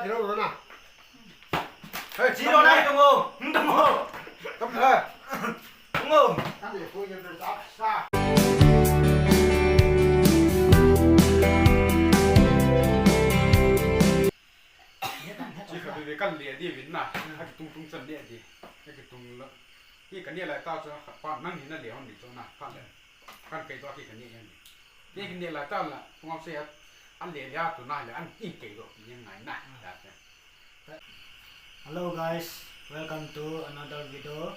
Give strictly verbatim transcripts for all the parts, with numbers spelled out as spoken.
Zero na. Hey, zero na, tung o. Tung o. Tung o. Tung o. Chi kha bebe kan le di vin na. A kitung tung chan le di. A kitung lo. Hi ka ne lai ta chu kha pa nang ni na le hon ni chu na. Kha le. Kan kei to ki ka ne yang ni. Ki ka ne lai ta la. Pung am se a. An le le a tu na le an in kei lo ki yang ngai na. Ya te. Hello guys, welcome to another video.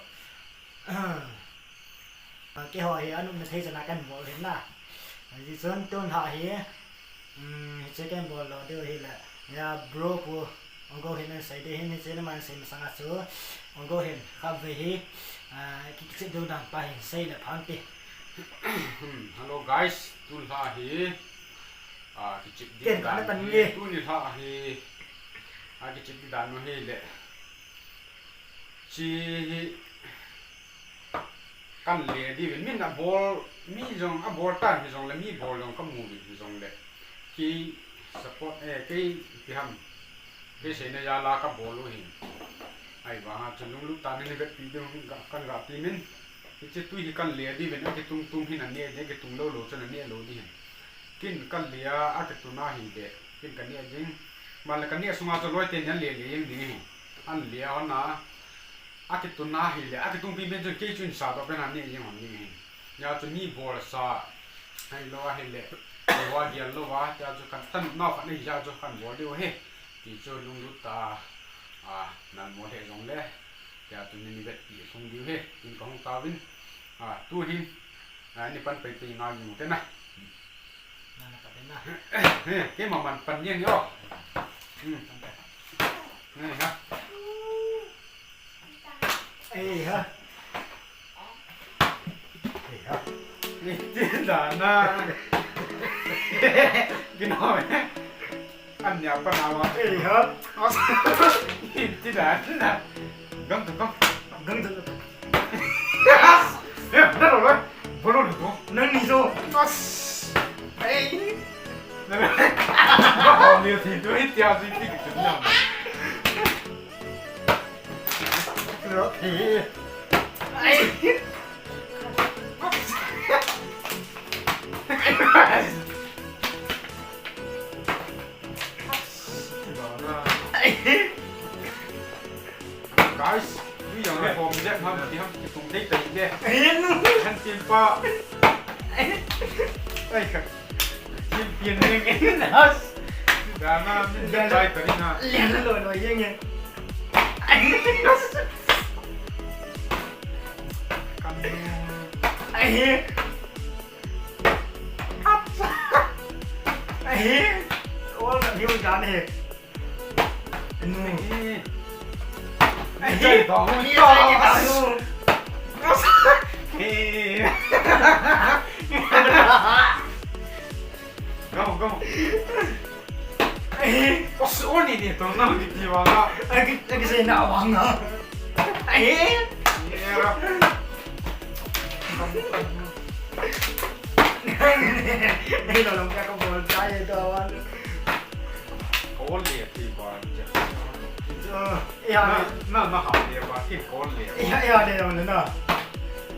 Keiho hi anung na thei chana kan bol hin na. Hichun tun ha hi, um, hiche kan bol lo diu hi le. Ya bro pu, ogo hin an sei diu hin hiche na man sei masang a chu. Ogo hin kha ve hi, ah, ki kichep diu dan pa hin sei le phang ti. Hello guys, tun ha hi. A, kichep ding dan hi, tuni lha hi, a, kichep ding dan u hi le. Chi hi kan le di vin min a bol, mi jong a bol tan hi jong le, mi bol jong ka mu vin hi jong le. Ki support, eh, kei pi ham. Kei seina jal a ka bol u hin. Ahivang a chu lunglut tah in nei vetpi diu kan, kan ga ti min. Hiche tui hi kan le di vin a kitung tung hin a ne di, kitung lou lou chun a ne lou di hin. Kin kan le a, a kitun a hin be. Kin ka ne ding. Man le ka ne sunga chu loi te nin le le jeng ding hin. An le a hon a. A kitun a hin le, a kitung pi pen chun kei chun sa to pen a ne jeng hon ding hin. Nia chu mi bol sa. Hai lo a hi le. Lo a gial lo a, tia chu kan tan nau khat nei ja chu kan bol diu hi. Ti chu lunglut tah a, a, nan mo le jong le. Tia chu nei vetpi lhung diu hi. Tin ka hung tauvin. A, tu hin. A, ni pan pai pai nga jing te na. Nana ka be na. He, keima man pan jeng yo. Hmm. Pan pai. Ni ha. Ei ha. Ei ha. Ni ti da na. Kino me. An nia pa na wa. Ei ha. Ni ti da na. Gang tu gang. Gang tu. Eh, na lo le. Bolo ni tu. Nang ni zo. As. Ei. Na. Ba ho ni ti tu hi tia si ti ki tu na. Guys, tu yang ni form jep ham, ti ham, kitung dei tai ke. Han tin pa. Ai ka. Champion ni nge nas. Dana, min jep tai tari na. Lian lo lo yang yang. Kan. Ai. Ai. All the view done here. Ai. Ai. Ai. Ai. Go, go. Eh, o si o ni ni to na ki ti wa nga. Agi, agi se na wa nga. Eh. Yeah. Ni lo lo ka ko bol ta ye to wa. Ko le ti wa. So, ya. Na, na, na ha le wa ki ko le. Ya, ya le lo na.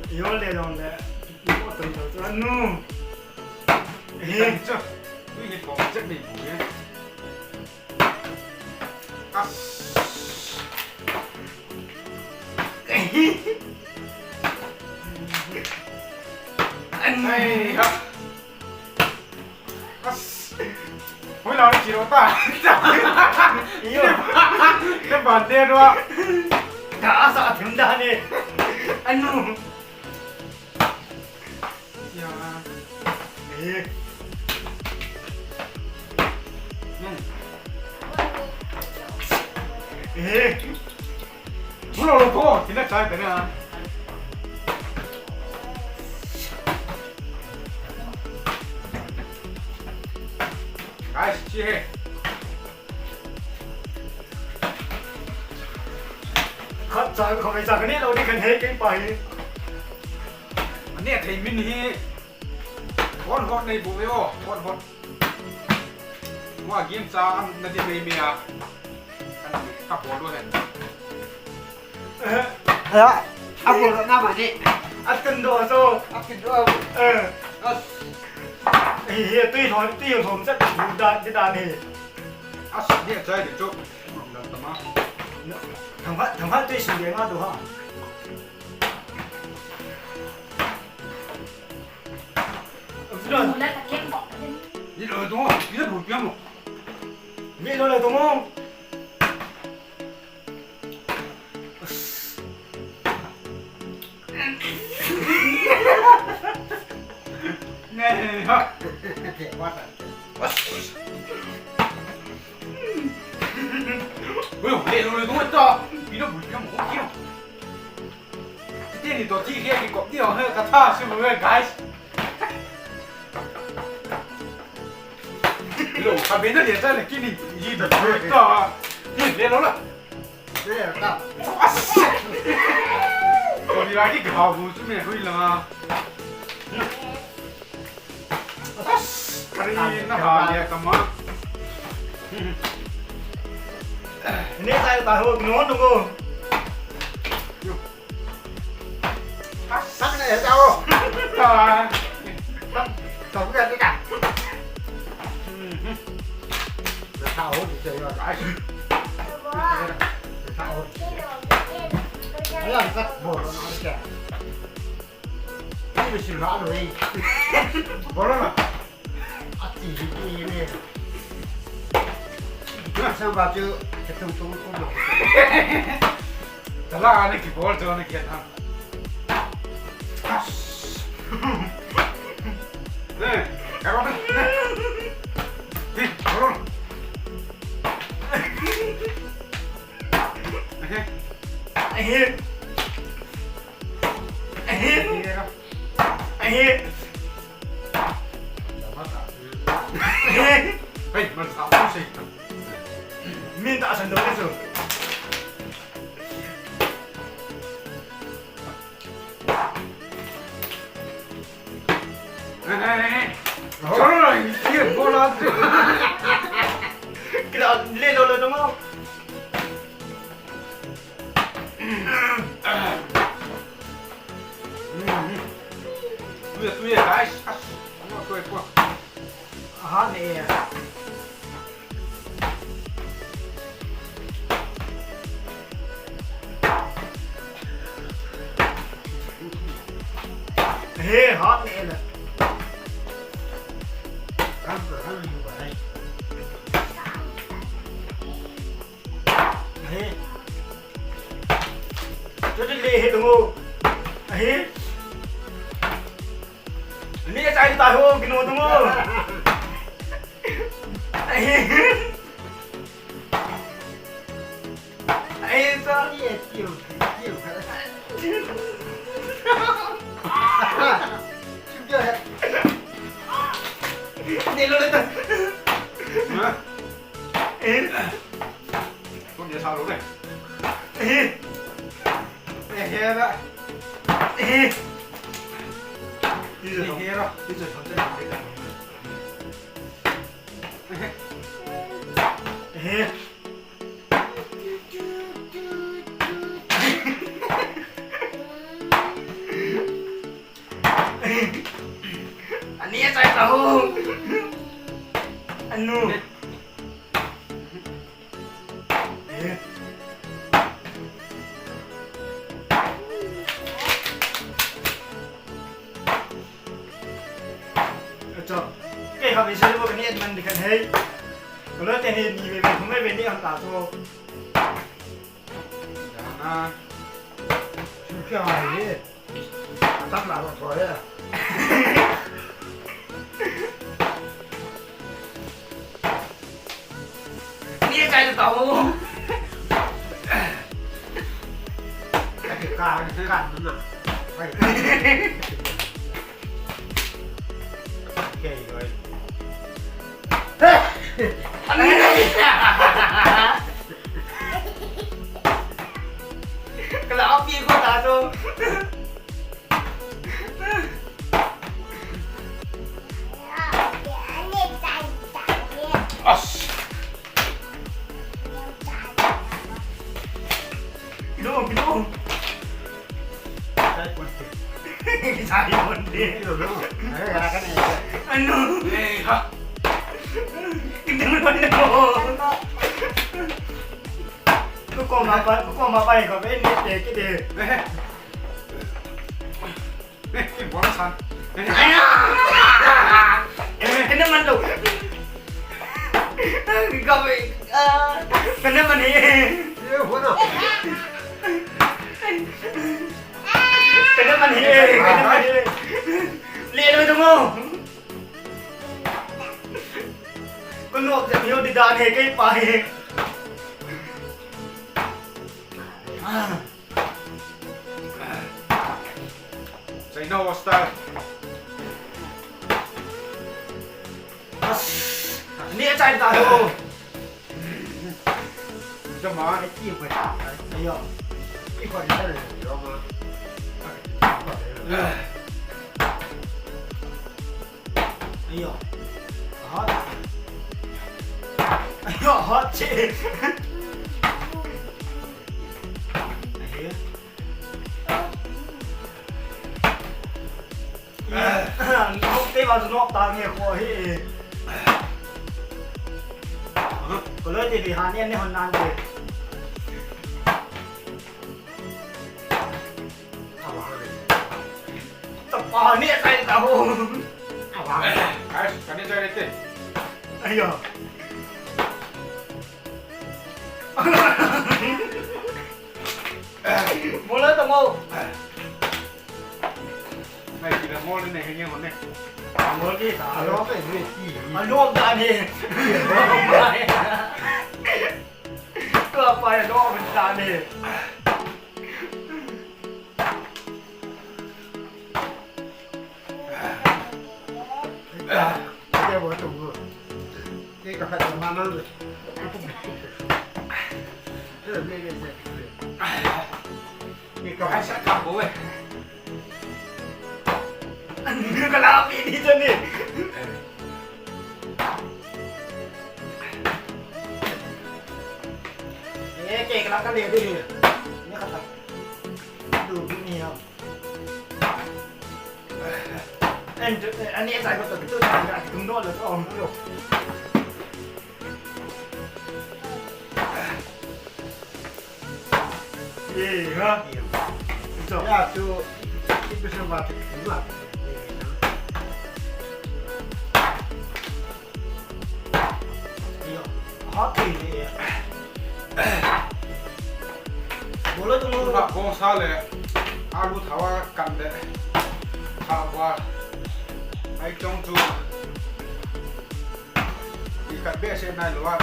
Yo le lo le. Ko to to. Nu. Hi. Chu. Tui hi pom chet mai bu e. As. Ai ha. As. Hoi la chi lo ta. Iyo. Te ba te ro. Da sa thim da ne. Anu. Ya. Eh. Hmm. Eh. Bro, lo ko, kina chai tena. Guys, chi he. Khat cha kho mai cha ka ne lo ni kan he kei pa hi. Ane thei min hi. Hot hot nei bu ve o, hot hot. Wa game cha an na ti nei mi a. Abol lou hen. Eh. Ha? Abol lou na mani. Atun doh so. Atun doh. Eh. As. Eh, eh, tui thon, tui thon sa da, da ni. As, ni chai ni chu. Lam tama. Thang pha, thang pha tui si de nga do ha. Mula ta keng bok ta keng. Ni lo to, ni lo piang mo. Ni lo le to mo. Ne ha. Oi, le lo le to ta. Ni lo piang mo, ni lo. Tini to ti khe ki kop ti ho he ka tha si mo guys. Lo, ka be na le ta le kini ji da to. Ni le lo la. Le ta. Ko ni la ki ga bu su me hui la. Kari na ha ya kama. Ni sai ta ho no no go. Sắp này sao? Sao cái cái cái. Sao đi chơi rồi cái. Sao. Nó làm sắc buồn nó nói kìa. Cái gì xỉu hả rồi. Buồn lắm à. Ati hi ti ni. Sang ba chu, ke tung tung tung lo. Tala ani ki bol jo ni ke na. Ne, karo ne. Ti, karo. Ehe. Ehe. Ehe. Ehe. Hei, man sa ko se. Min ta san do ke so. Hei, hei, hei. Choro, ye bola tu. Kila le lo lo no. Tuya, tuya, guys. Ano to ko. Aha, ne. He, hot ne la. Ahi. Chuti le he dungu. Ahi. Ni chai ta ho kino dungu. Ahi. Ahi sa. Ye tiu, tiu. Ni lo le ta. Ha? Eh. Kon dia sa lo le. Eh. Eh, he da. Eh. Ni je. Eh, he da. Ni je. Eh. Ani ya sai tahu. Anu. Acha, kei ha ve sai bo kani adman dikhan hei. Kalo te ni ni ve ve, hum ve ni ham ta so. Jana. Chu kya hai ye? Tam la lo so ye. Ni kai ta ho. Ka, ka, ka, na. Ai. Kei, kei. Kala api ko ta to. As. Anu. Ei, ha. Kita mo na mo. Ko ko ma pa, ko ko ma pa ko, eh, ni te ki de. Eh. Eh, ki bol san. Aya. Eh, kena man tu. Kau, ah, kena man ni. Ye, ho na. Kena man ni, kena man ni. Le lo tu mo. Ko nok jam yo di dan he kai pa he. Ah. China style. As, ni a chai ta ho. Jama. Ai, ti ko ta. Ayo. Ti ko ta le, yo ma. Ayo. Hot. Ayo, hot che. Ayo. Nok te ba nok ta nge ko hi. Ko le te bi ha ni ne hon nan te. Tapa ni kai ta ho. Guys, kani jai te. Ayo. Mola ta mo. Nai, kila mol ne, henge mol ne. Mol ke ta. Alo pe ni ti. Alo ta ni. Ka pa ya lo ta ni. Ke bo tu. Ke ka khat ma na le. Eh, me, me, me. Ke ka ai sa ka bo we. Ni ka la mi ni je ni. Eh, ke ka la ka le di. Ni ka ta. Du bi ni ya. An, an ni sai ko to, to, to, to, to, no, no, no. Ye, ha? Ye. Ito. Ya, to, ito sa ba, to, to, Iyo. Hot ni. Bolo tu mo. Tha kong sa le. Alu thawa kan de. Thawa. Ai chong chu. Ikat be se nai lo a.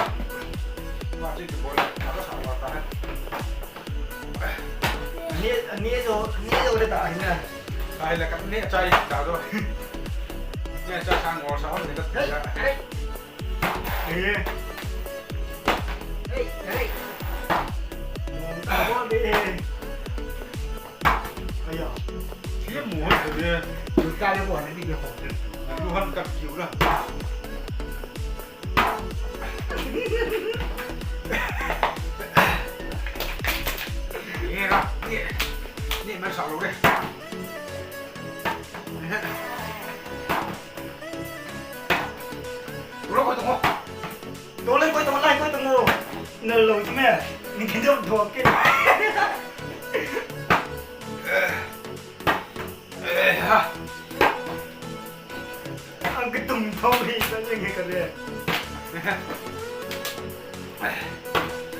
Ma chi tu bolo. Thawa sa wa ta. Ni, ni jo, ni jo de ta hi na. Ai la kan ni chai ta do. Ni chai sang ngol sa hon ni ta. Hey, hey. Eh. Hey, hey. Aya. Ye mo ha de. Lu ka le ko ne di ke ho. Lu han ka kiu la. Ye la. Ye. Ni ma sa lo de. Ro ko to. Tole koi tong lai koi tong o. Na lo tu me. Ni ke dong dong ke. Eh, ha. Ang ke tum thong hi sa jeng he ka le.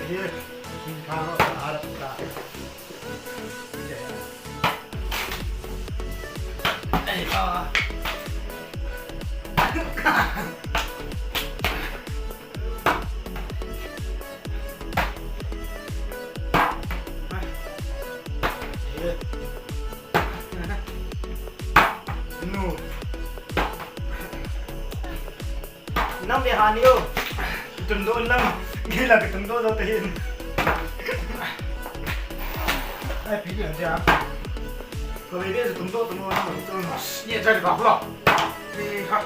Ye. Kin kha ro sa harap sa. Nu. Nang be hani o. Tum do nang. Gila ke tum do do te hin. Ai, pi dia dia. Ko be dia tum do tum do nang tum. Ye jari ba lo. Ni ha.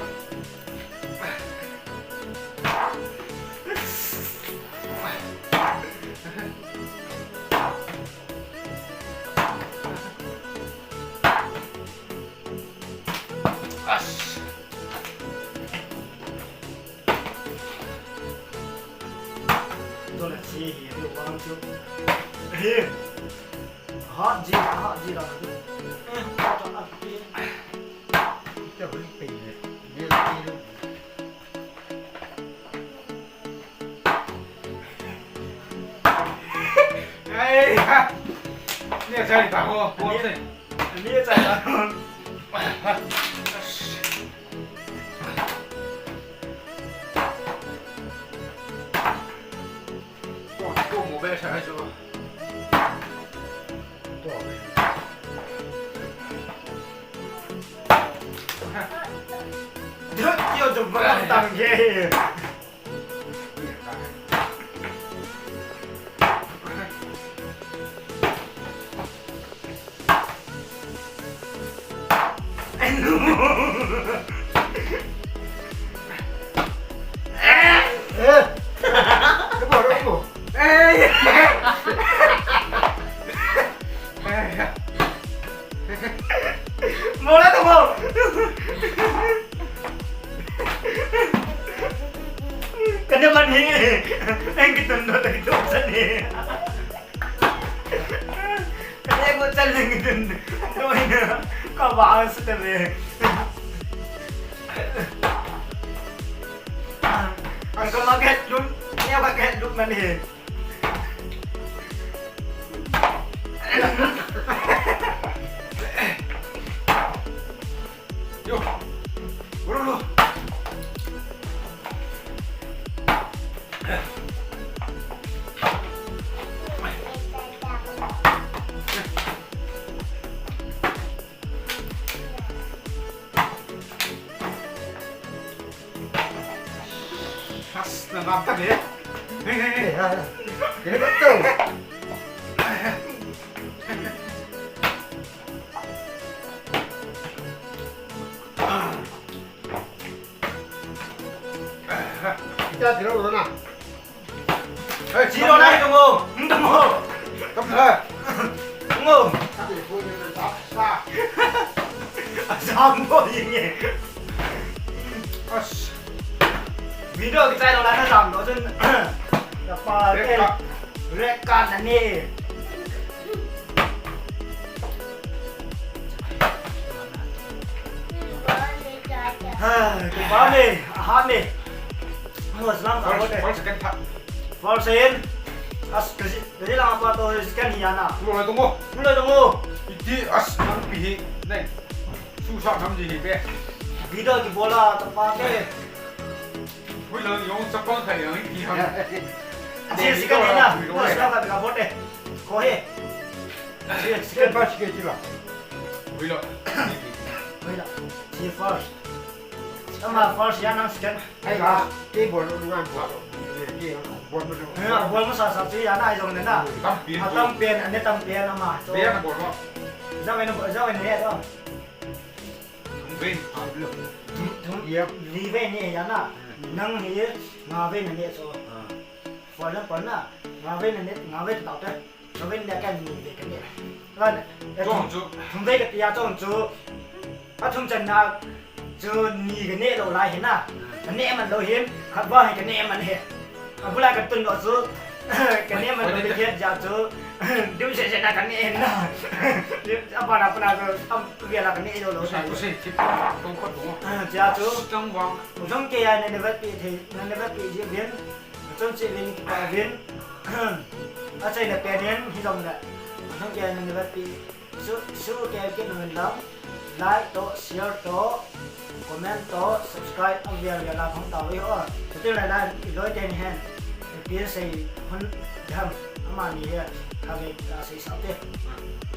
He. Hot ji, hot ji la. Te hoi pe le. Ye la pe lu. Ai ha. Ni a chai ta ho, ho se. Ni a chai ta ho. Ko, ko mo be sa hai so. Ko be. Yo, yo, ba tang ye. Eh. Ke bol, ke bol. Eh. Bol lah tu, bol. Kena mani. Yang kita nak tak kita urusan ni. Kena buat challenge ni. Kau bahas tu be. Ang kamagat dun, niya bagat dun mani. Yo. Bro, bro. As, nangap ka de. Hey, hey, hey. Hey, hey, hey. Kita tidak urut na. Eh, sino na ito mo? Ito mo. Kamu ha? Mo. Tapi pun ini tak sah. Asam ko yun eh. As. Video kita lo lana sam lo sun. Dapat red card. Red card na ni. Ha, kipah me, aha me. Mo selang ka mo te. First, second, third. First, second. As, kasi, kasi lang apa to, second hi ana. Mo le to mo. Mo le to mo. Iti, as, nang pihi, neng. Susa nam ji hi pe. Video kibol a, tapa ke. Hui lang, yung sa pang kaya, yung pihi. Asi, second hi ana. Mo selang ka, ka mo te. Ko he. Asi, second. Second first ke sila. Hui lang. Hui lang. Si first. Ama first ya nang second. Ai la, ke bol lu ngan bol. Ke bol lu. Ha, bol ma sa sa si ya na ai jong na. Tam pen. Ha, tam pen, ane tam pen ama. So. Be na bol ma. Jao na, jao na he to. Thum ve. Thum, thum. Yep. Li ve ni ya na. Hmm. Nang hi nga ve na ni so. Ah. For example na, nga ve na ni, nga ve ta te. Ka ven le ka ni ve ka ne. Kan, eh, chong chu. Thum ve ka tia chong chu. Ka thum chan na chu ni ka ne lo lai hi na. Ka ne man lo hin, khat ba hi ka ne man hi. Ka bu lai ka tun lo chu. Ka ne man lo le khet ja chu. Dum se se na ka ne na. A ba na pa na chu, am ve la ka ne lo lo. Ku se, ku se, tip tong ko tong. Ah, ja chu. Tong wang. Jong ke ya ne ne vet pi the, ne ne vet pi ji vin. Chun chi vin pa vin. A chai na pen hin hi jong le. Jong ke na ni vat pi. Su, su ke ke na lang. Like to, share to, comment to, subscribe a via via la phong ta ve ho. Chuteng le la i loi ten hen. Pi sei hun dam. Ama ni he. Ka ve ka sei sa te.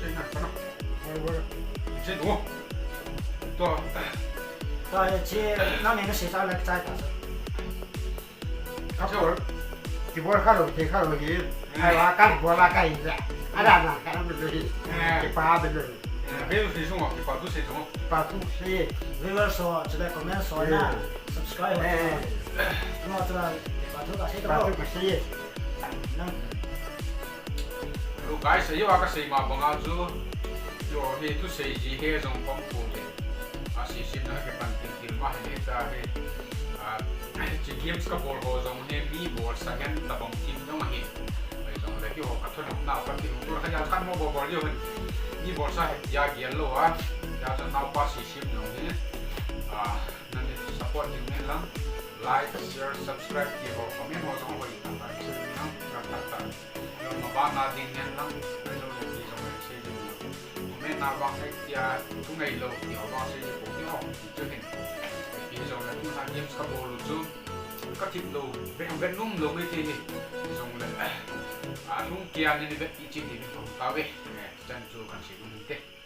Sei na pa na. Sei do. To. To chi na ni na sei sa la chai ta. Ka bol, kibol kha lou, thei kha lou hi. Ai wa ka bol a ka hi ja. Ada na ka na bol hi. Kipa bol hi. Be tu sei sung, kipa tu sei sung. Kipa tu sei. Viewers ho, chule comment ho na. Subscribe ho. Mo chule kipa tu ka sei to. Kipa tu ka sei. Nang. Hello guys, ayo a ka sei ma banga chu. Yo, hi tu sei ji he jong pom ko te. A si sin na ke pan tin tin ma he ta he. A, chi games ka bol ho jong he mi bol sa gen ta bom tin jong he. Ai jong le Keiho kathon nau kathilong tu khat ja khat mo bol bol jong hin. Ni bolsa he tia gel lou a. Tia chu naopa Sisim jong hi. Ah, nani support jing hen lang. Like, share, subscribe ti ho, comment ho jong hoi ta ta. Chu nang ram ta ta. Jong ma ba na ding hen lang. Jong le ti jong le sei jing. Comment na bang he tia tu ngai lou ti ho bang sei jing ko ti ho. Chu hin. Ti jong le tu na games kabol u chu. Kathip lou, vet, vet nom lou mai thei hi. Jong le, a lhung kia ni vet i chi ni phong ta ve. Eh, chan chu kan sei nom te.